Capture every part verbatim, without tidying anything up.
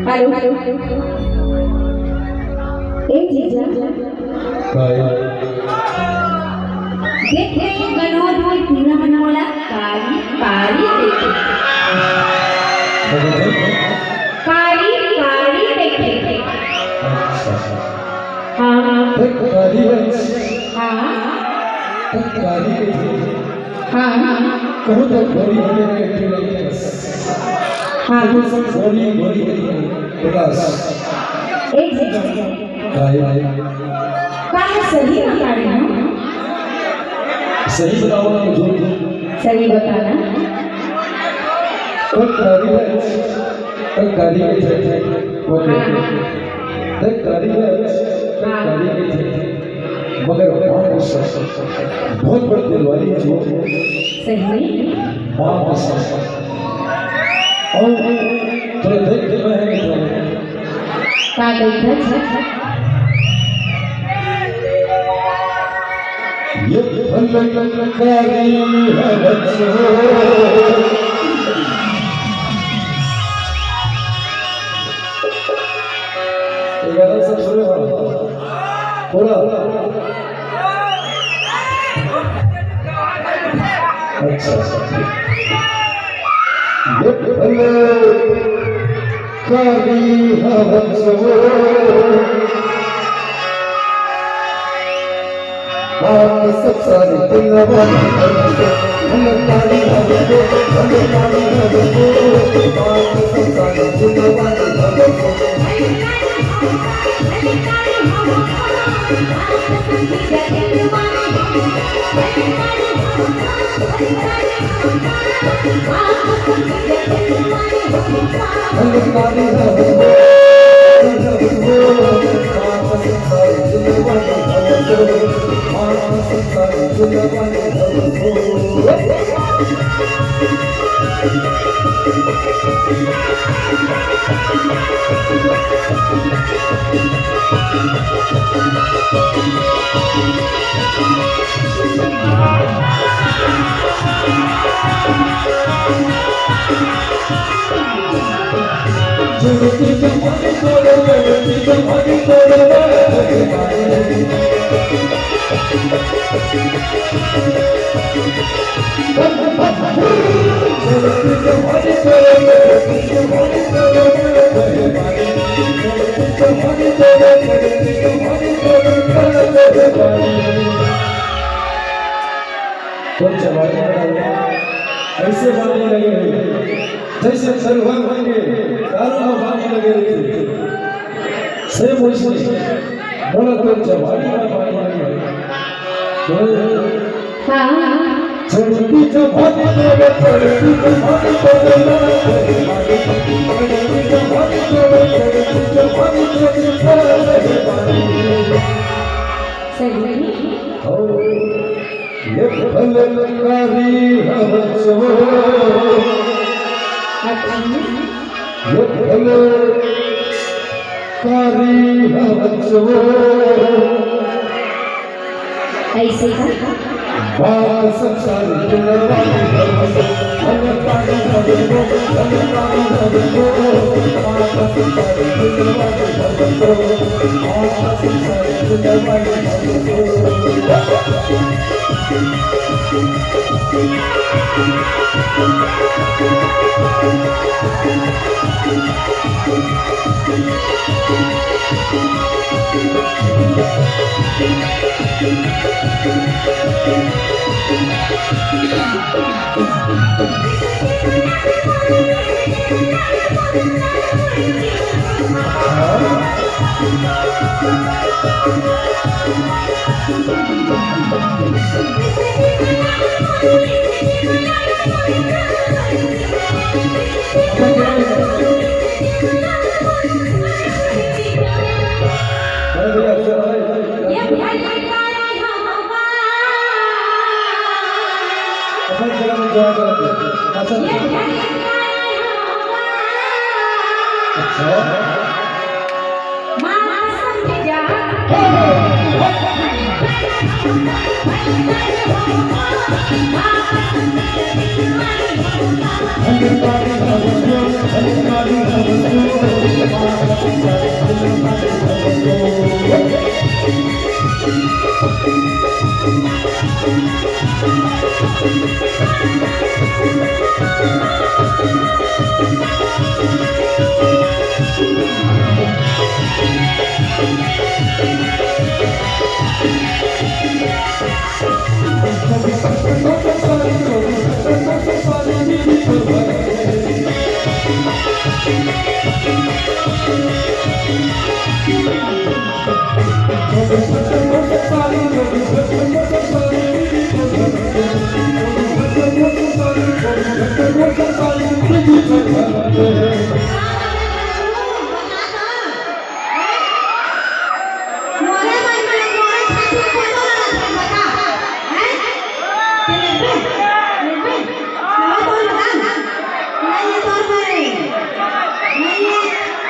Hello, hello. ए जीजा। काय? देख रे, गनो धोई पूरा मन मोला कारी, कारी देखे। का बोलथे? कारी, कारी देखे। अच्छा। हाँ। देख, कारी है। हाँ। देख, कारी के थे। हाँ, हाँ। कहूँ तो गोरी होने के लिए बस। हाँ, हाँ। गोरी, गोरी के लिए बस। एक सेकंड। काय, काय? का मैं सही बता रही हूँ? सही बताओ ना, झूठ? सही बताना। तो कारी है, तो कारी के थे। ओके। हाँ। तो कारी है, तो कारी के थे। मगर माँ कसम, बहुत बड़ दिलवाली है वो। सही में? माँ कसम। अउ थोड़ा देख के मैं है तो। का कही था? ये फलकारी है बच्चों। ये गाना सब सुने हो? पूरा। अच्छा। ये फलकारी है बच्चों। बात सब सारी दुनिया वाली, हम तारी हम को, हम तारी हम को। बात सब सारी दुनिया वाली, हम को। कोई जवाब नहीं आया। ऐसे बातें लगे हुए, जैसे तलवार बन के कानों में बांधे लगे हुए थे। सेम वैसे बोला तो जवानी में बांधे लगे हुए। हाँ। चढ़ती जवानी में, चढ़ती जवानी में, चढ़ती जवानी में, चढ़ती जवानी में। सही। ये फलकारी है बच्चों। अच्छा। ये फलकारी है बच्चों। ऐसे का? बात सब सारी दुनिया वाली, हम तारी हम को, हम तारी हम को। बात सब सारी दुनिया वाली, हम को। बात सब सारी दुनिया वाली, हम को। अरे भैया, अक्षर भाई, अपन जगह में enjoy करत हे। अच्छा, अच्छा।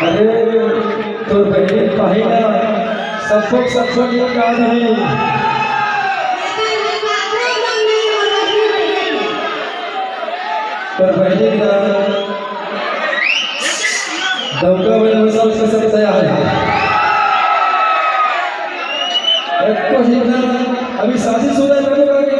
अरे, तोर बहिनी पाही ना, सबको सबको ये याद है। तोर बहिनी ना, डौका में वो सब के सब तैयार है। एको ही ना, अभी शादीशुदा है,